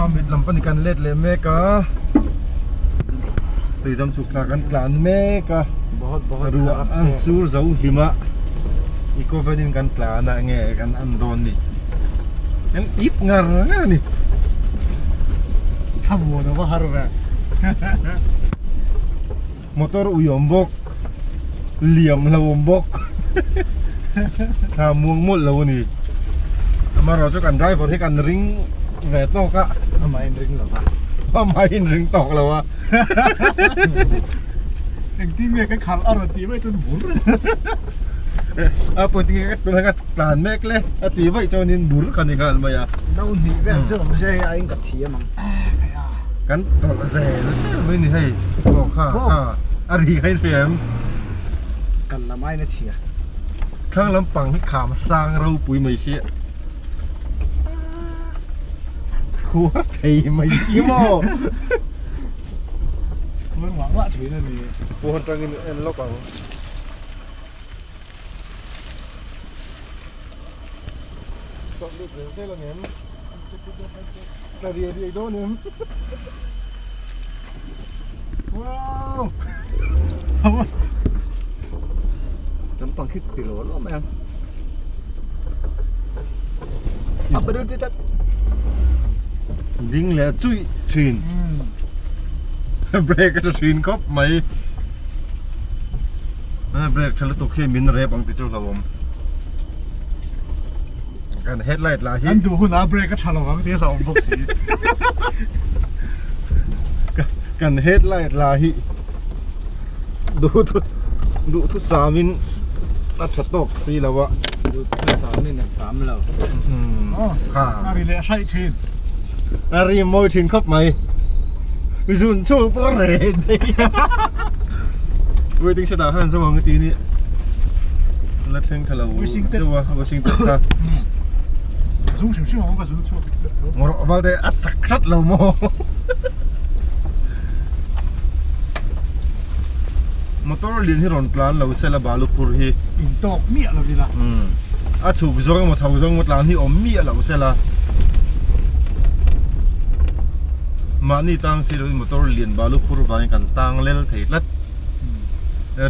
Mamit lam panin kan let leh mek a, tuidam chhuk thla kan tlan mek a, ruah an sur zo hlim a, eco van in kan tlan a nge kan an dawn ni, kan ip ngar ngar a ni. Thlamuan a va har ve. Motor ui awm bawk, liam lo awm bawk, thla muang mawlh lo a ni. Amaherawh chu kan driver hi kan ring ve tawk a. Amah in ring lo va. Amah in ring tawk lo a. Engtin nge ka khalh a rawn tih vaih chuan bur. A pawh tinge ka tunah ka tlan mek le a tih vaih chuanin bur ka ni nghal mai a. No hnih vel chu awm se hei aiin ka thiam ang. Kan tawlh zel zel mai ni hei aw kha kha a ri kha in hria em? Kan lam aiin a chhia. Thlang lampang hi kham sang ropui mai sia. Khuar thei mai si maw? Khuar mah mah thin a ni. Pawn atangin en lawk ang. Chawlh lut zel zel ang em? Tla riai riai dawn em? Wow! Kan pang khi ti lo lo mai ang. Apa dun ti tat? Ding leh chui thin. Brake a tha thin khawp mai. Brake tha lutuk hi min rep ang tih chu hlauhawm. Kan headlight lah hi An duh hunah brake a tha lo ang tih a hlauhawm bawk si. Kan headlight lah hi duh thu duh thu samin a tha tawk si lo a. Duh thu samin a sam lo. Kha. A ri leh hraih thin. A ri mawi thin khawp mai. Zun chhuak pawh a reh thei. Waiting shed ah khan zawng ang ti ni. La thleng kha lo deuh a washing te kha. Zung hrim hrim ang ka zun chhuak. Ngawrh val te a chak hrat lo maw. Motor lian hi rawn tlan lo sela balu phur hi. In tawk miah lo ila. A chhuk zawng emaw tho zawng emaw tlan hi awm miah lo sela. Mahni tang si loin motor lian balu phur vangin kan tang lel thei tlat.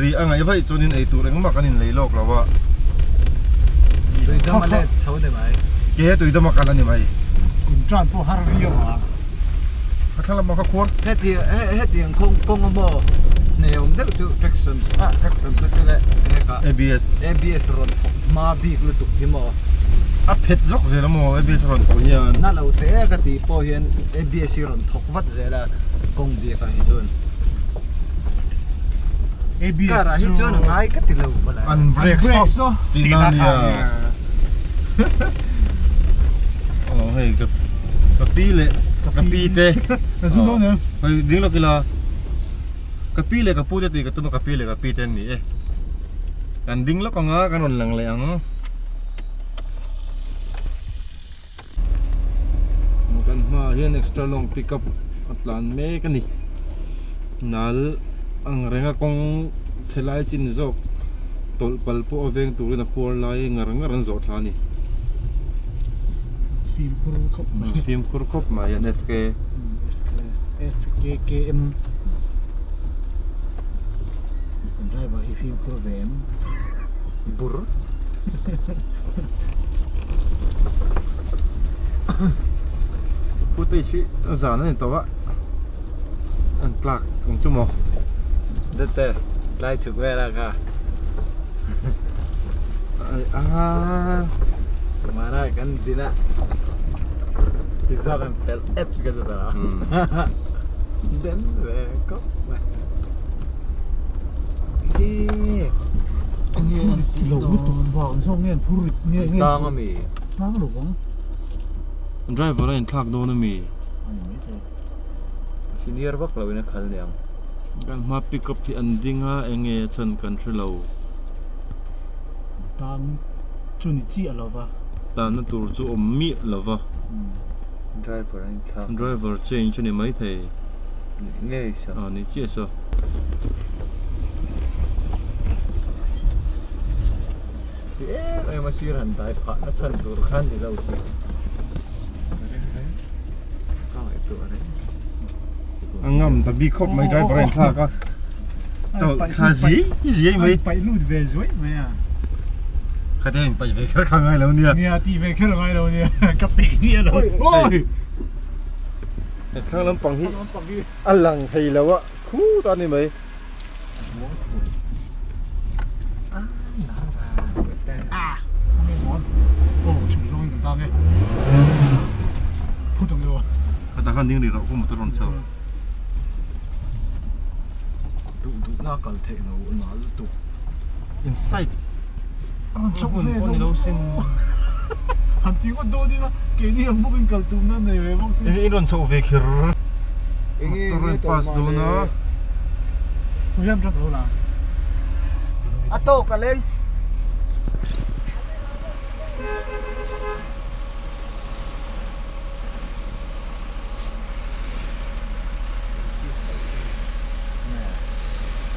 Ri a ngaih vaih chuanin ei tur engmah kan inlei lawk lo a. Tuidam a let chho ni mai. Ke tuidam a kal a ni mai. In tan pawh har viau a. Ka thla lamah ka khuar. Hetiang kawng kawng a maw hne awm deuh chu traction ah traction te chu le enge kha ABS ABS rawn thawk hma bik lutuk hi maw. A phet zawk zel a maw ABS rawn thawk hian. Na lo te ka tih pawh hian ABS hi rawn thawk vat zel a kawng biak ah hi chuan. ABS Car ah hi chuan a ngai ka ti lo bawlh a. An brake sawk tihna a nia. Aw hei ka ka pi leh ka pi te. Ka zu dawn em? Hei ding lawk ila. Ka pi leh ka pu te tih ka tum a ka pi leh ka pi te an ni e. Kan ding lawk ang a kan rawn lang leh ang. Kan hmaah hian extra long pick up a tlan mek a ni nal ang renga kawng chhe lai chin zawk tawlh pal pawh a veng turin a khuar lai ngar ngar an zawh thla a ni fimkhur khawp mai fimkhur khawp mai an FK FK KM driver hi fimkhur ve em bur Footage hi zan a ni tawh a an tlak ang chu maw Dete lai chhuk vel a kha ah mana kan dina ti zawk an pel et ka chu ta den ve kawp mai Enge an tih loh lutuk vang zawk nge an phur rit nge nge tang ami tang lo vang driver a inthlak dawn ami ani mai thei senior vak lo in a khal niang kan hma pick up hi an ding a enge a chhan kan hre lo tang chu ni chiah lova tanna tur chu awm miah lova driver a inthlak driver change ani mai thei Ngei sa. Aw ni chiah saw. Ti em em a sir han dai phah na chhan tur khan ni lo tih. Ka A ngam ta bik khawp mai driver a inthlak a tawlh thla zi zi mai paih lut ve zuaih mai a khate a inpaih ve kher kha ngai lo nia nia tih ve kher a ngai lo nia ka peih hmiah lo awi thlang lampang hi a lang thei lo a khut a ni mai. Khatah khan ding rih rawh khaw motor rawn chho. Duh duh na kal theih lo nal lutuk. Inside Rawn chawk ve pawh ni lo sin. Han ti ngawt dawn ila keini ang bawkin kal tumna nei ve bawk sin. In rawn chhoh ve kher. Motor rawn pass dawn a. Hian ram lo la. A tawk a leng.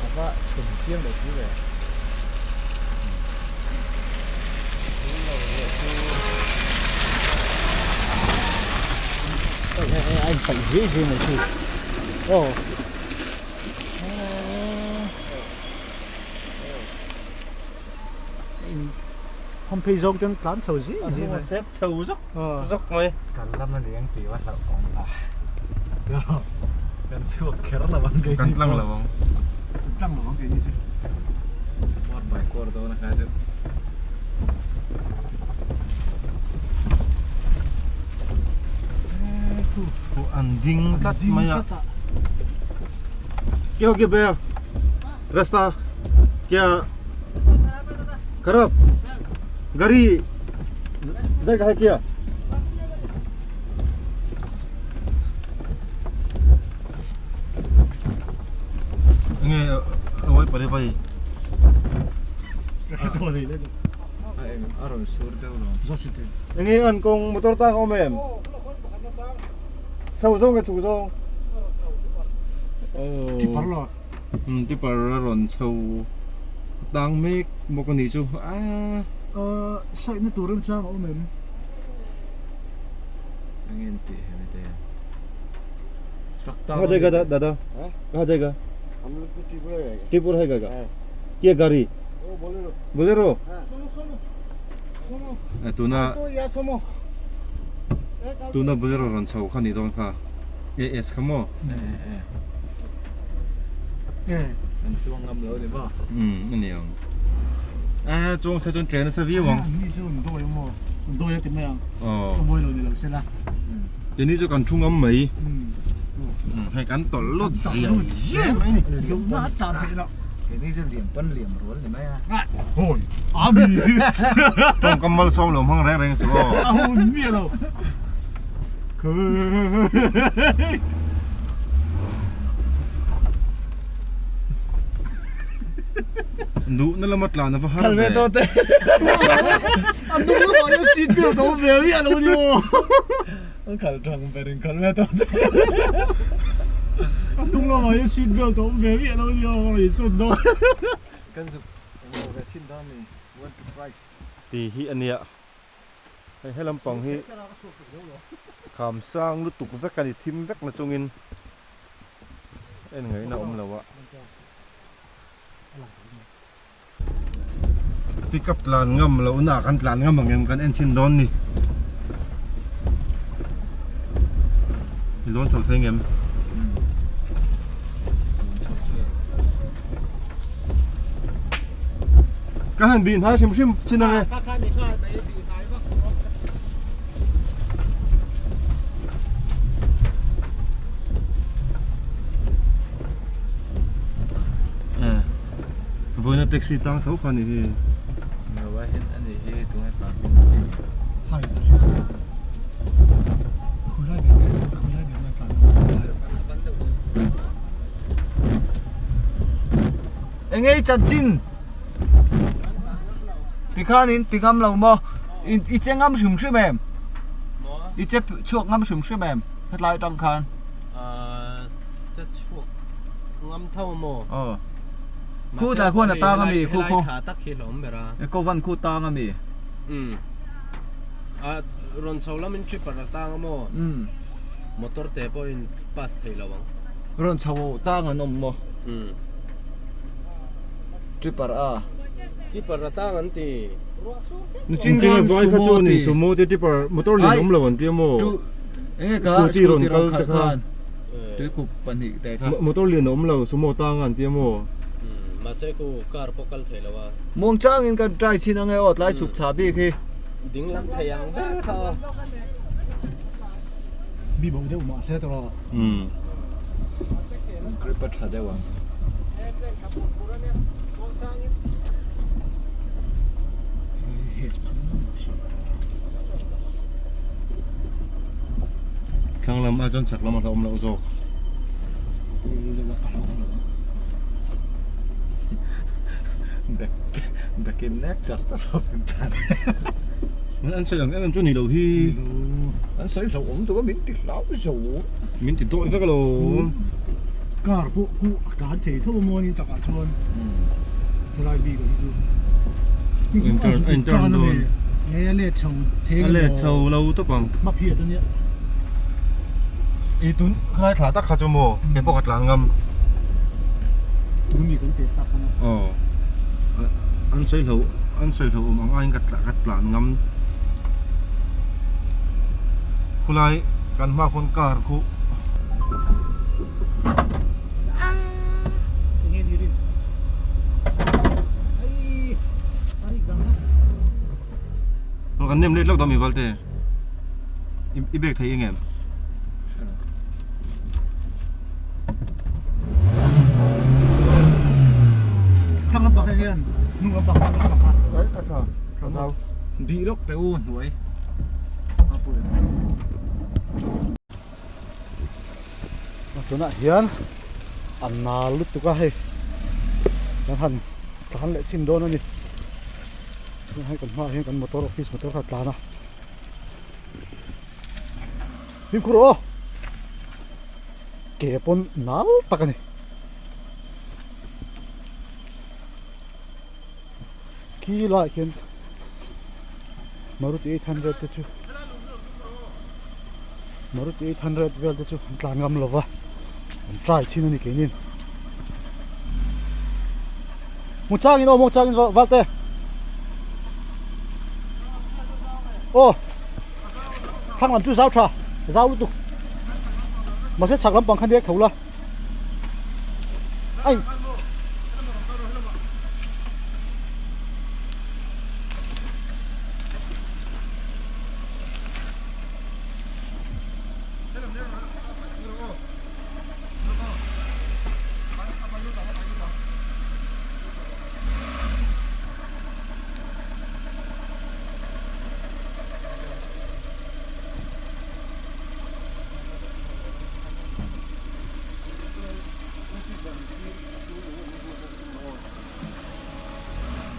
Ava chhun chiang leh si ve. A inpaih zui zui mai khi. Aw. Hom phei zawk ten tlan chho zui zui mai. Sep chho zuk zuk mai. Kan lam a ni ang tih va hlauh awm la. Kan chhuak kher lo ang kei. Kan tlang lo ang. Kan tlang lo ang kei ni chu. Four by four dawn a kha chu. An ding tlat mai a. Kya ho gaya bhaiya? Rasta kya kharab gari jagah hai kya? Nge awai pare vai. A rawn sur deuh lo. Nge an kawng motor tang a awm em? Chho zawng nge chhuk zawng? Tipper lo. Um tipper a rawn chho tang mek bawk a nih chu a. Side na tur remchang a awm em? Eng nge an tih he mite hian? Kaha jayega dada? Kaha jayega? Tripura hai gaga? Kia gari? Bolero? Tuna tuna Bolero rawn chho kha ni dawn kha AS kha maw? An chuang ngam lo ni maw? Um a ni ang. A chuang se chuan train nasa viau ang. Ni chu an dawi maw? An dawi a ti mai ang. Aw. Mawi lo ni lo se la. Keini chu kan thu ngam mai. Hei kan tawlh lut ziah ziah mai ni. Duhna a tlan theih loh. Keini chu liam pawn liam rual ni mai a. Hawi a mi. Tawngkam malsawm lo hmang reng reng suh aw. A hun miah lo. Duhna lama tlan a va har ve. A hnung lamah hian seat belt a awm ve miah lo ni aw. An kal thang ber in kal ve tawh te. A hnung lamah hian seat belt a awm ve miah lo ni aw ka rawn insawn dawn. Kan zuk englo ve thin dawn ni one to price. Tih hi a nia. Hei he lampang hi kham sang lutuk vek a ni thim vek na chungin en ngaihna a awm lo a. Pickup tlan ngam loh na kan tlan ngam ang em kan en chhin dawn ni. I lawn chho thei ngem? Ka han bih hnai hrim hrim chin ang e. Vawiina taxi tang tho kha ni hi. Enge i chanchin tikhan in ti ngam lo maw i che ngam hrim hrim em i che chhuak ngam hrim hrim em hetlai atang khan che chhuak ngam tho maw aw khu tlai khuan a tang ami khu khu tha tak hi hlawm ber a e kovan khu tang ami um a rawn chho lamin tripper a tang a maw um. Motor te pawhin pass thei lo ang. Rawn chho tang an awm maw? Umm. Tripper a. Tripper a tang an ti. Nichin khan vai kha chuan in sumo te tripper motor lian awm lo an ti a maw? Enge kha Scooty rawn kal te kha. Tuikup pahnih te kha. Motor lian a awm lo sumo tang an ti a maw? Umm mahse khu car pawh kal thei lo a. Muang changin kan try chhin ange aw tlai chhuk thla bik hi. Ding lam thei ang ber kha aw. Mi bo deuh mahse tawh. Umm. Grip a tha deuh ang. Thlang lam ah chuan chhak lam a hlauhawm loh zawk. Back back in nek char char ho in tan. An sawi ang em em chu ni lo hi. An sawi hlauhawm duh a min ti hlau zo. Min ti dawih vek alawm. Car pawh khu a tlan thei tho a maw ni takah chuan helai bik ah hi chu In turn dawn. E a let chho thei A let chho lo tawp ang. Hma phiat a nia. I tun khalai thla tak kha chu maw kei pawh ka tlan ngam. Tun mi kan pek tak kha maw. Aw an sawi hlo an sawi hlo awm ang aiin ka tlan ngam. Khulai kan hma khawn car khu. Kan nem let lawk dawn mi valte i bag thei eng em? Thlang lampang hian hnung lampang thlang lampang kha. A tha a zau. Bih lawk teh u hnuai. Tunah hian a nal lutuk a hei kan han tlan leh chhin dawn a ni tunah hian kan hmaah hian kan motor office motor kha a tlan a fimkhur rawh aw ke pawn nal tak a ni khi laiah khian Maruti 800 te chu Maruti 800 vel te chu an tlan ngam lova an try thin a ni keinin hmu changin aw hmu changin val te aw thlang lam chu zau tha zau lutuk mahse chhak lampang kha nek tho la ai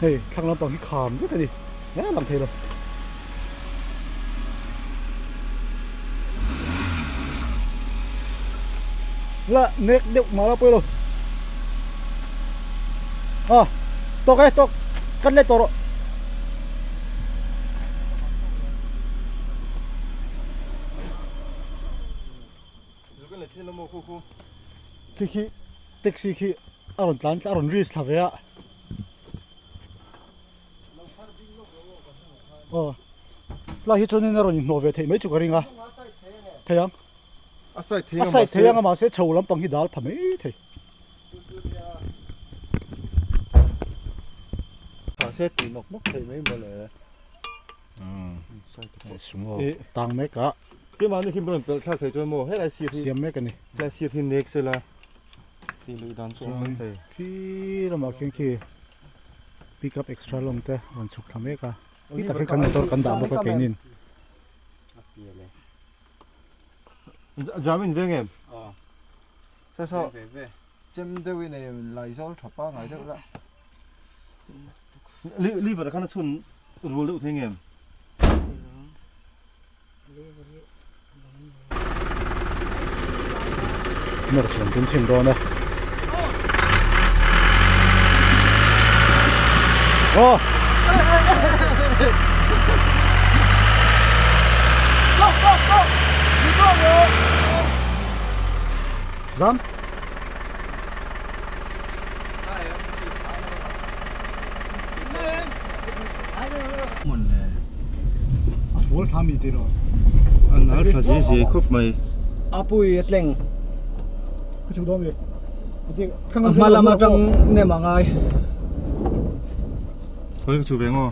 Hei thlang lampang hi kham vek a ni eng lang thei lo. La nek deuh mah la pawi lo. A tawk e tawk kan let tawh rawh. Khi khi taxi khi a rawn tlan a rawn risk thla ve a aw lai hi chuanin a rawn inhnawh ve theih mai chu ka ring a thei ang a side a side thei ang a mahse chho lampang hi dal pha mai thei. Mahse tih nawk nawk theih mai mawle. Tang mek a. Keimahni khi rawn pelh thlak thei chuan maw helai sir hi siam mek a ni. Helai sir hi nek sela tih luih dan chu awm mai thei. Khi lamah khian khi pick up extra long te rawn chhuk thla mek a. Khi tak hi kan motor kan dah bawk a keinin. Jamin veng em? Aw. Saw saw chem deuhin ei laizawl tha pangai deuh la. Liver khan a chhun rual deuh thei ngem? Nawr chhuan tum thin dawn a. Aw! Go go go! You go bro! Zam. A fual thla mi tiraw. A nal tha zi zi khawp mai. A pui a tleng. Ka chhuk dawn mi. A hma lam atang nem a ngai. Khawi ka chhuk ve ngaw.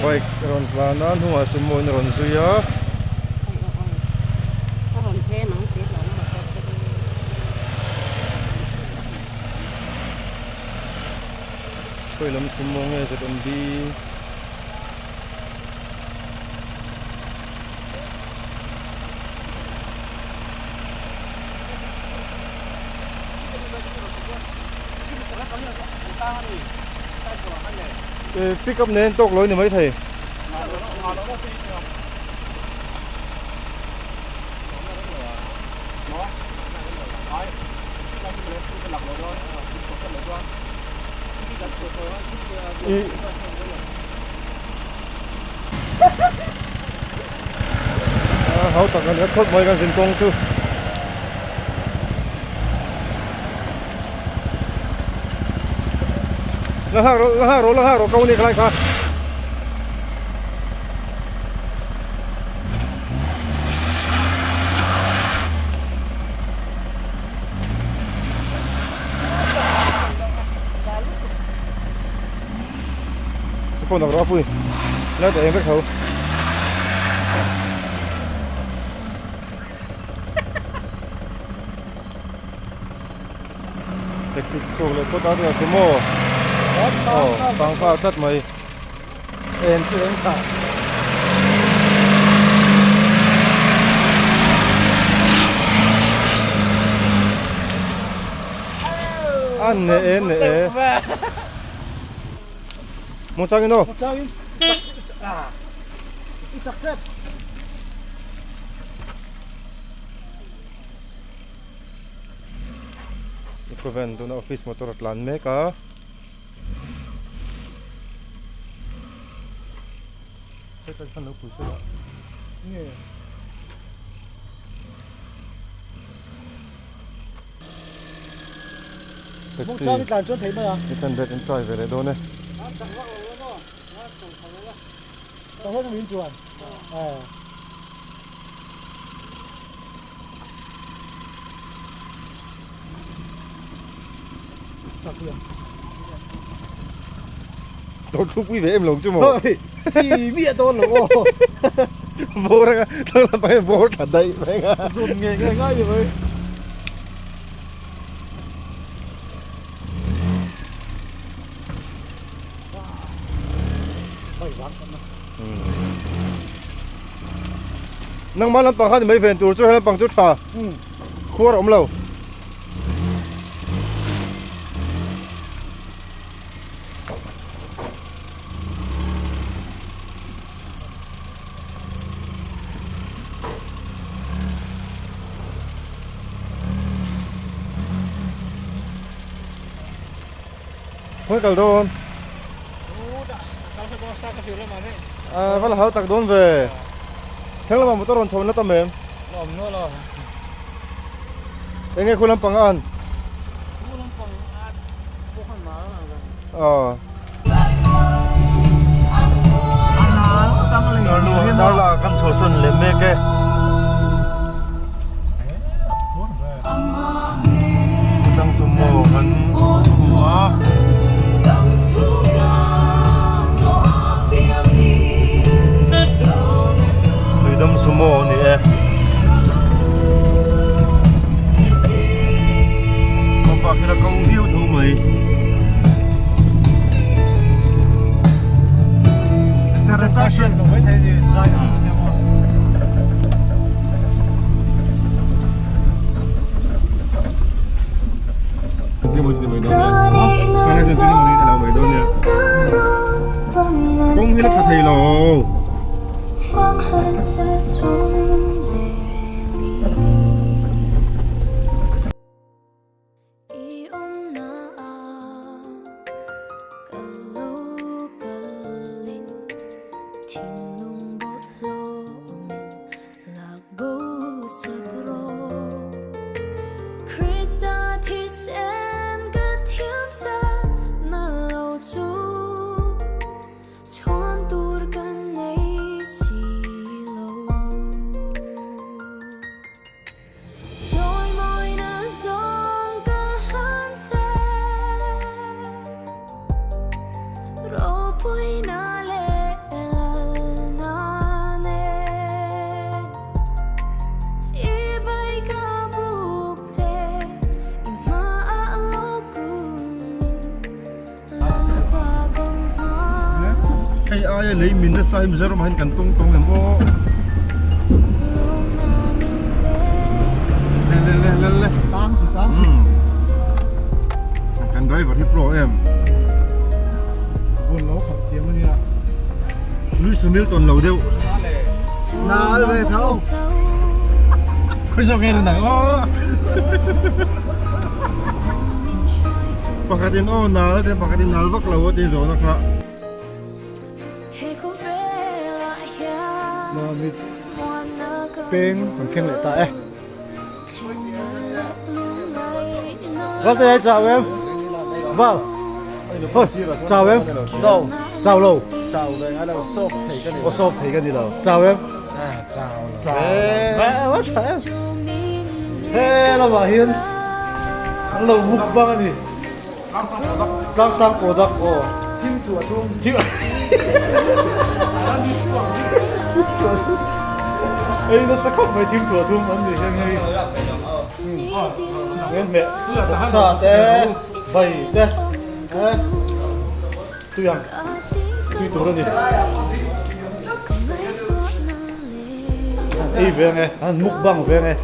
Bike a rawn tlan a hnungah sumo in a rawn zui a. Khawi lam sumo nge ZMB. Pick up nen tawk lo a ni maithei. Hau tak a ni a khawp mai kan zin kawng chu. La nghak rawh la nghak rawh la nghak rawh ko ni khalai kha. Phone rawh a pui light a eng vek tho. Taxi chhuak leh phawt a tih chu maw aw tang nghal tlat mai en chu en tha. A ne e ne e Mu changin aw. Mu changin i chak tep. Ecovan tuna office motor a tlan mek a. Heta khan lo pui sela. Nge. Taxi. Mawng tlan chuan thei mai a. I tan bet in try ve leh dawn e. Tah hian min chuan. Eh. Dawr thu pui ve em lo chu maw? Chi miah dawn lo aw. Bawr anga thlang lam pang hian bawr tha daih mai anga. Zun nge nge ngai ni mai. Nangmah lampang kha ni mai ven tur chu he lampang chu tha khuar a awm lo. Khawi kal dawn? A va la hau tak dawn ve. Thleng lamah motor rawn chho na tam em? Eng nge khu lampang a an? Aw. Darla kan chhuahsan leh mek e. Chutang chu maw kan hmu a. Tuidam sumo a ni e. Kawngpa khi la ko viau tho mai. Kawng hi la tha thei lo. lei min nasa hi Mizoram ah hian kan tawng tawng em aw. Le le le le le. Tang si tang si. Kan driver hi pro em. Vun lo khalh thiam a nia. Lewis Hamilton lo deuh. Nal ve tho. Khawi zawk nge ni nang aw. Pakhatin aw nal a ti a pakhatin nal vak lo a ti zawhna kha. Mamit peng kan thleng leh ta e. Val te ai chau em? Val. Hoi, chau em? No. Chau lo. Chau ve ngai lo, sawp thei ka ni lo. Sawp thei ka ni lo. Chau em? Ah, chau lo. Chau. Ve, tha em? He lamah hian an lo mukbang a ni. Tlangsang product aw. Thim chu a tum. Thim Ei nasa khawp mai thim chu a tum an ni heng hei. Ngen meh sa te bai te eh tui ang tui tur a ni. Ei ve ang e an mukbang ve ang e.